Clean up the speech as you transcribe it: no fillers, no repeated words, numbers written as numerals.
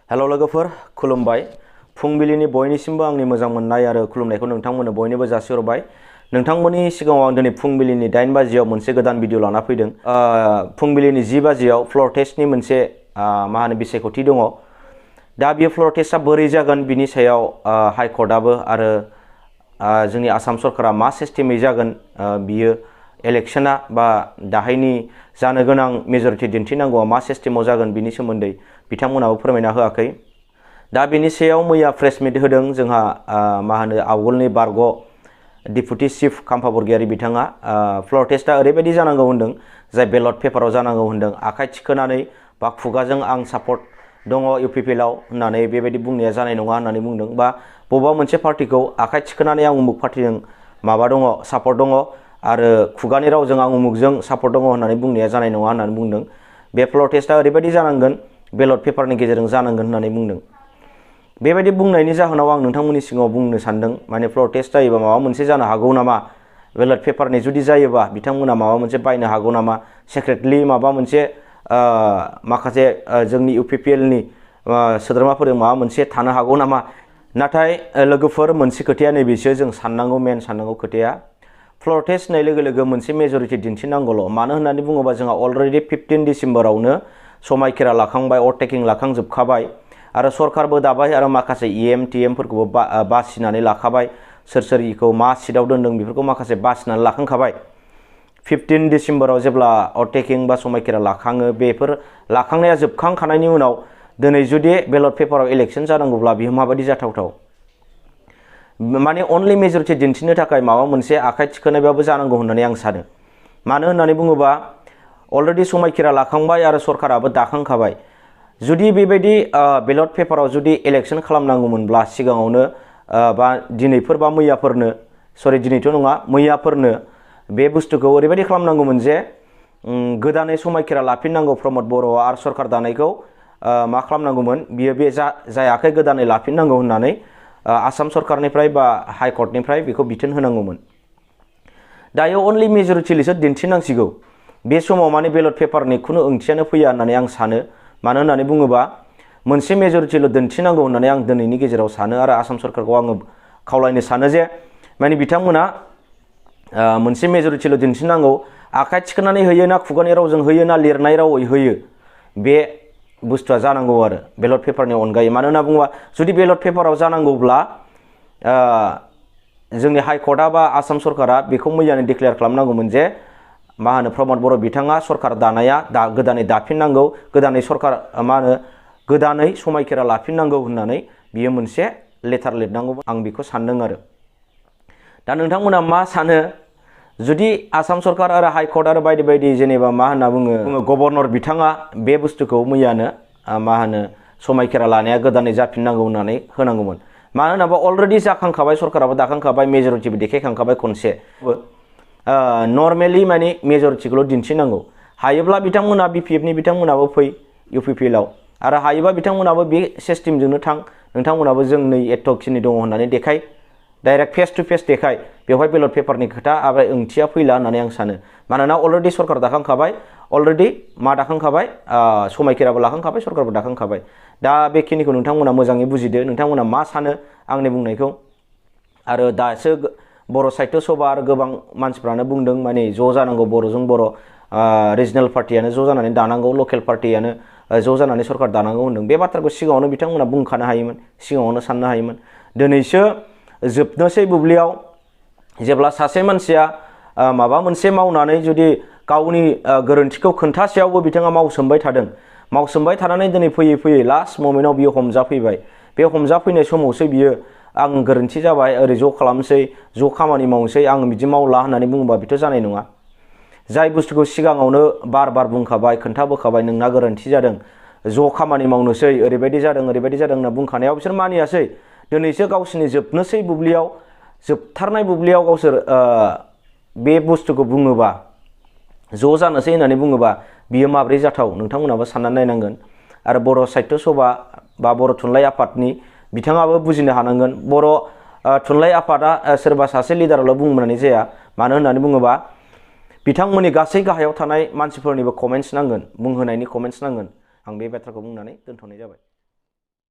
Hello लोगोफोर खुलुमबाय फुंबिलिनि बयनिसिमबो आंनि मोजां मोननाय आरो खुलुमनायखौ नोंथांमोननो बयनोबो जासिहरबाय। नोंथांमोननि सिगाङाव आं दिनै फुंबिलिनि 8 बाजियाव मोनसे गोदान भिडिअ लाना फैदों। फुंबिलिनि 10 बाजियाव फ्ल'र टेस्टनि मोनसे बिसायख'थि दङ। दा बे फ्ल'र टेस्टआ बोरै जागोन बिनि सायाव हाइ कर्टआबो आरो जोंनि आसाम सरकारा मा सिस्टेमै जागोन बियो इलेक्शना बा दाहायनि जानो गोनां मेजरिटि दिन्थिनांगौआ मा सिस्टेमाव जागोन बिनि सोमोन्दै बिथांमोनाबो फोरमायना होआखै। दा बेनि सायाव मैया प्रेस मिट होदों जोंहा आवगोलनि बारग' डिपुटि चिफ काम्फापुर गोयारी बिथाङा फ्ल'र टेस्टआ ओरैबायदि जानांगौ होनदों जाय बेलट पेपाराव जानांगौ होनदों। आखाइ थिखोनानै बा खुगाजों आं सापर्ट दङ इउपिपिएलआव होननानै बेबायदि बुंनाया जानाय नङा होननानै बुंदों। बा बबेबा मोनसे पार्टिखौ आखाइ थिखोनानै आं उमुक पार्टिजों सापर्ट दङ आरो खुगानि रावजों आं उमुकजों सापर्ट दङ होननानै बुंनाया जानाय नङा होननानै बुंदों। बे फ्ल'र टेस्टआ ओरैबायदि जानांगोन बेलट पेपारनि गेजेरजों जानांगोन होननानै बुंदों। बेबायदि बुंनायनि जाहोनाव आं नोंथांमोननि सिगाङाव बुंनो सानदों माने फ्ल'र टेस्ट जायोबा माबा मोनसे जानो हागौ नामा, बेलट पेपारनि जुदि जायोबा बिथांमोना माबा मोनसे बायनो हागौ नामा, सिक्रेटलि माबा मोनसे माखासे जोंनि इउपिपिएलनि सोद्रोमाफोरजों माबा मोनसे थानो हागौ नामा। नाथाय लोगोफोर मोनसे खोथाया नैबेसो जों मेन साननांगौ खोथाया फ्ल'र टेस्ट होननाय लोगो लोगो मोनसे मेजरिटि दिन्थिनांगौल'। मानो होननानै बुङोबा जोंहा अलरेडि 15 डिसेम्बरावनो समायखेरा लाखांबाय, अभारटेकिं लाखांजोबखाबाय आरो सरकारबो दाबाय आरो माखासे टिएमफोरखौबो बासिनानै लाखाबाय। सोर इखौ मा सिटआव दोनदों बेफोरखौ माखासे बासिनानै लाखांखाबाय। 15 डिसेम्बराव जेब्ला अभारटेकिं बा समायखेरा लाखाङो, बेफोर लाखांनाया जोबखांखानायनि उनाव दिनै जुदि बेलट पेपाराव इलेक्शन जानांगौब्ला बियो माबायदि जाथावथाव। माने अनलि मेजरिटि दिन्थिनो थाखाय माबा मोनसे आखाइ थिखोनायबाबो जानांगौ होननानै आं सानो। मानो होननानै बुङोबा अलरेडि समायखेरा लाखांबाय आरो सरकाराबो दाखांखाबाय। जुदि बेबायदि बेलट पेपाराव जुदि इलेक्शन खालामनांगौमोनब्ला सिगाङावनो बा दिनैफोर बा मैयाफोरनो दिनैथ' नङा मैयाफोरनो बे बुस्थुखौ ओरैबायदि खालामनांगौमोन जे गोदानै समायखेरा लाफिननांगौ प्रमद बर'आ आरो सरकार दानायखौ मा खालामनांगौमोन बियो बे जायाखै गोदानै लाफिननांगौ होननानै आसाम सरकारनिफ्राय बा हाइ कर्टनिफ्राय बेखौ बिथोन होनांगौमोन। दायो अनलि मेजरिटिल'सो दिन्थिनांसिगौ। बे समाव माने बेलट पेपारनि खुनु ओंथियानो फैया होननानै आं सानो। मानो होननानै बुङोबा मोनसे मेजरिटिल' दिन्थिनांगौ होननानै आं दिनैनि गेजेराव सानो आरो आसाम सरकारखौ आङो खावलायनो सानो जे माने बिथांमोना मोनसे मेजरिटिल' दिन्थिनांगौ। आखाइ थिखोनानै होयो ना खुगानि रावजों होयो ना लिरनाय रावै होयो, बे बुस्थुआ जानांगौ आरो बेलट पेपारनि अनगायै। मानो होनना बुङोबा जुदि बेलट पेपाराव जानांगौब्ला जोंनि हाइ कर्टआ बा आसाम सरकारा बेखौ मैयानो डिक्लेयार खालामनांगौमोन जे प्रमद बर' बिथाङा सरकार दानाया गोदानै दाफिननांगौ, गोदानै गोदानै समायखेरा लाफिननांगौ होननानै बियो मोनसे लेटार लिरनांगौ। आं बेखौ सानदों आरो दा नोंथांमोना मा सानो? जुदि आसाम सरकार आरो हाइ कर्ट आरो बायदि बायदि जेनेबा गभर्नर बिथाङा बे बुस्थुखौ मैयानो समायखेरा लानाया गोदानै जाफिननांगौ होननानै होनांगौमोन। मानो होनोबा अलरेडि जाखांखाबाय, सरकाराबो दाखांखाबाय, मेजरिटिबो देखायखांखाबाय खनसे। नर्मेलि माने मेजरिटिखौल' दिन्थिनांगौ। हायोब्ला बिथांमोना बिपिएफनि बिथांमोनाबो फै इउपिपिएलआव आरो हायोबा बिथांमोनाबो बे सिस्टेमजोंनो थां, नोंथांमोनाबो जों नै एथ'खिनि दङ होननानै देखाय, डाइरेक्ट फेस टु फेस देखाय। बेवहाय बेलट पेपारनि खोथा आरो ओंथिया फैला होननानै आं सानो। मानोना अलरेडि सरकार दाखांखाबाय, अलरेडि दाखांखाबाय, समायखेराबो लाखांखाबाय, सरकारबो दाखांखाबाय। दा बेखिनिखौ नोंथांमोना मोजाङै बुजिदो। नोंथांमोना मा सानो आंनि बुंनायखौ? आरो दासो बर' साहित्य सभा आरो गोबां मानसिफ्रानो बुंदों माने ज' जानांगौ, बर'जों बर' रिजनेल पार्टियानो ज' जानानै दानांगौ, लकेल पार्टियानो ज' जानानै सरकार दानांगौ होनदों। बे बाथ्राखौ सिगाङावनो बिथांमोना बुंखानो हायोमोन, सिगाङावनो साननो हायोमोन। दिनैसो जोबनोसै बुब्लियाव जेब्ला सासे मानसिया माबा मोनसे मावनानै जुदि गावनि गोरोन्थिखौ खोन्थासेयावबो बिथाङा मावसोमबाय थादों, मावसोमबाय थानानै दिनै फैयै फैयै लास्ट ममेन्टआव बियो हमजाफैबाय। बे हमजाफैनाय समावसो बियो आं गोरोन्थि जाबाय, ओरै ज' खालामसै, ज' खामानि मावनोसै, आं बिदि मावला होननानै बुङोबा बेथ' जानाय नङा। जाय बुस्थुखौ सिगाङावनो बार खोन्थाबोखाबाय, नोंना गोरोन्थि जादों, ज' खामानि मावनोसै, ओरैबायदि जादों होनना बुंखानायाव बिसोर मानियासै। दिनैसो गावसोरनि जोबनोसै बुब्लियाव, जोबथारनाय बुब्लियाव गावसोर बे बुस्थुखौ बुङोबा, ज' जानोसै होननानै बुङोबा बियो माब्रै जाथाव नोंथांमोनाबो साननानै नायनांगोन। आरो बर' साहित्य सभा बा बर' थुनलाइ आफादनि बिथाङाबो बुजिनो हानांगोन। बर' थुनलाइ आफादा सोरबा सासे लिडाराल' बुंनानै जाया। मानो होननानै बुङोबा बिथांमोननि गासै गाहायाव थानाय मानसिफोरनिबो कमेन्ट्स नांगोन, बुंहोनायनि कमेन्ट्स नांगोन। आं बे बाथ्राखौ बुंनानै दोनथ'नाय जाबाय।